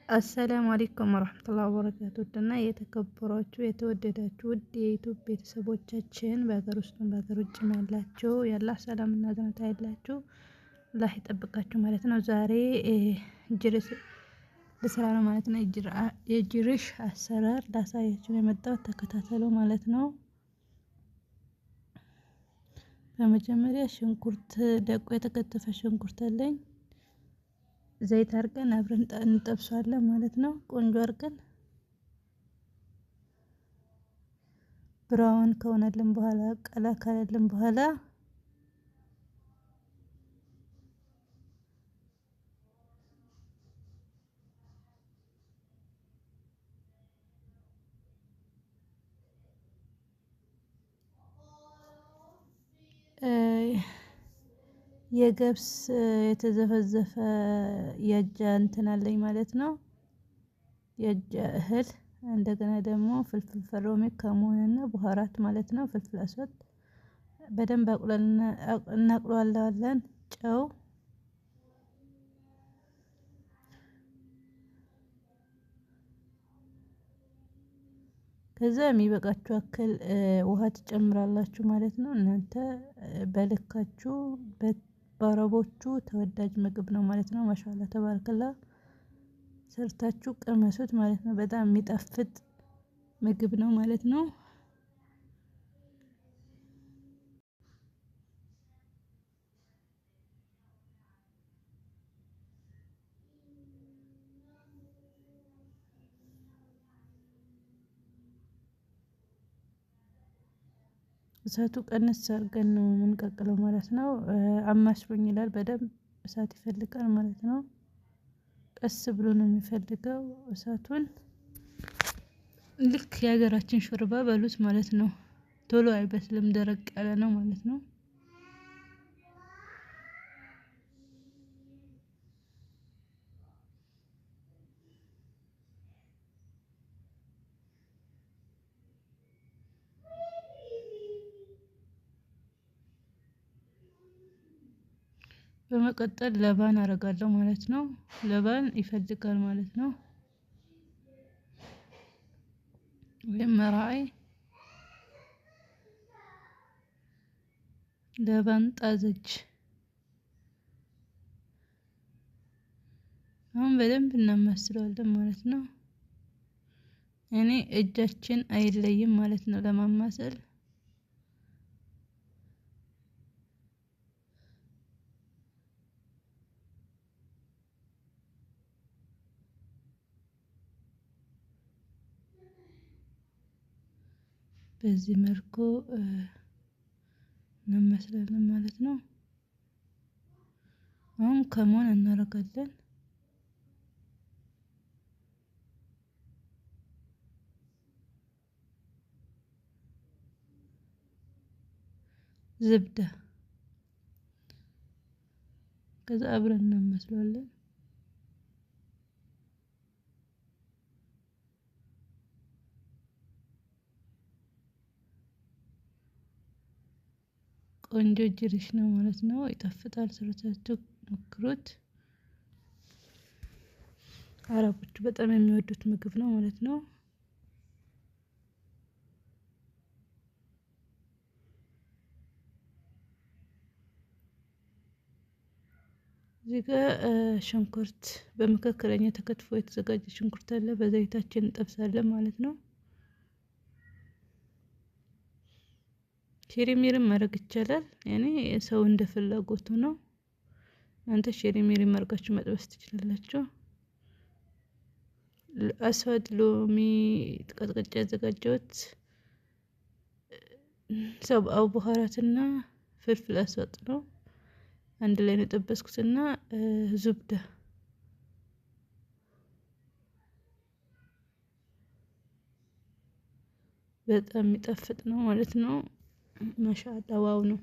السلام عليكم ورحمة الله وبركاته። ውድና የተከበራችሁ የተወደዳችሁ ውድ የዩቲዩብ ቤተሰቦቻችን በሀገር ውስጥም በሀገር ውጭም ያላችሁ የአላህ ሰላምና እዝነት ያላችሁ አላህ ይጠብቃችሁ ማለት ነው። ዛሬ ጅርስ ልስራ ነው ማለት ነው። የጅርሽ አሰራር ላሳያችሁ ነው የመጣሁት፣ ተከታተሉ ማለት ነው። በመጀመሪያ ሽንኩርት ደቆ የተከተፈ ሽንኩርት አለኝ። ዘይት አድርገን አብረን እንጠብሰዋለን ማለት ነው። ቆንጆ አድርገን ብራውን ከሆነልን በኋላ ቀላ ካለልን በኋላ የገብስ የተዘፈዘፈ የአጃ እንትን አለኝ ማለት ነው። የአጃ እህል እንደገና ደግሞ ፍልፍል ፈሮሜ ከሙንና ቡሃራት ማለት ነው። ፍልፍል አስወጥ በደንብ እናቁላላለን። ጨው ከዛ የሚበቃችሁ ያክል ውሃ ትጨምራላችሁ ማለት ነው። እናንተ በልካችሁ። በአረቦቹ ተወዳጅ ምግብ ነው ማለት ነው። ማሻአላ ተባረከላ፣ ሰርታችሁ ቅመሱት ማለት ነው። በጣም የሚጣፍጥ ምግብ ነው ማለት ነው። እሳቱ ቀነስ አድርገን ነው የምንቀቅለው ማለት ነው። አማስሉኝ ይላል፣ በደንብ እሳት ይፈልጋል ማለት ነው። ቀስ ብሎ ነው የሚፈልገው እሳቱን። ልክ የሀገራችን ሾርባ በሉት ማለት ነው። ቶሎ አይበስልም፣ ደረቅ ያለ ነው ማለት ነው። በመቀጠል ለባን አደርጋለሁ ማለት ነው። ለባን ይፈልጋል ማለት ነው። ወይም መራዒ ለባን ጣዘጅ። አሁን በደንብ እናማስለዋለን ማለት ነው። እኔ እጃችን አይለይም ማለት ነው ለማማሰል። በዚህ መልኩ እናመስላለን ማለት ነው። አሁን ከሞን እናደርጋለን። ዝብዳ ከዛ አብረን እናመስለዋለን። ቆንጆ ጅርሽ ነው ማለት ነው። ይጣፍጣል። ሰርታችሁ ሞክሩት። አረቦቹ በጣም የሚወዱት ምግብ ነው ማለት ነው። እዚህ ጋ ሽንኩርት በመካከለኛ ተከትፎ የተዘጋጀ ሽንኩርት አለ። በዘይታችን እንጠብሳለን ማለት ነው። ሼሪ ሜሪም ማድረግ ይቻላል። ያኔ ሰው እንደ ፍላጎቱ ነው። እናንተ ሼሪ ሜሪ አድርጋችሁ መጥበስ ትችላላችሁ። አስዋድ ሎሚ ቀጥቅጬ ያዘጋጀሁት ሰብአው ቡሃራትና ፍልፍል አስዋጥ ነው። አንድ ላይ ነው የጠበስኩትና ዙብዳ በጣም የሚጣፍጥ ነው ማለት ነው። ማሻአላ wow ነው።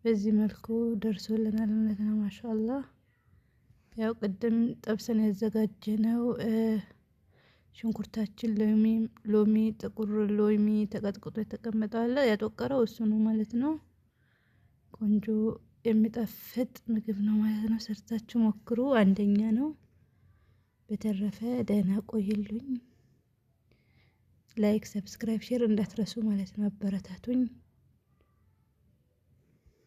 በዚህ መልኩ ደርሶልናል ማለት ነው። ማሻአላ ያው ቅድም ጠብሰን ያዘጋጀነው ሽንኩርታችን፣ ሎሚ፣ ጥቁር ሎሚ ተቀጥቅጦ የተቀመጠ አለ፣ ያጠቆረው እሱ ነው ማለት ነው። ቆንጆ የሚጣፍጥ ምግብ ነው ማለት ነው። ሰርታችሁ ሞክሩ። አንደኛ ነው። በተረፈ ደህና ቆይሉኝ። Like፣ subscribe፣ share እንዳትረሱ ማለት ነው። አበረታቱኝ።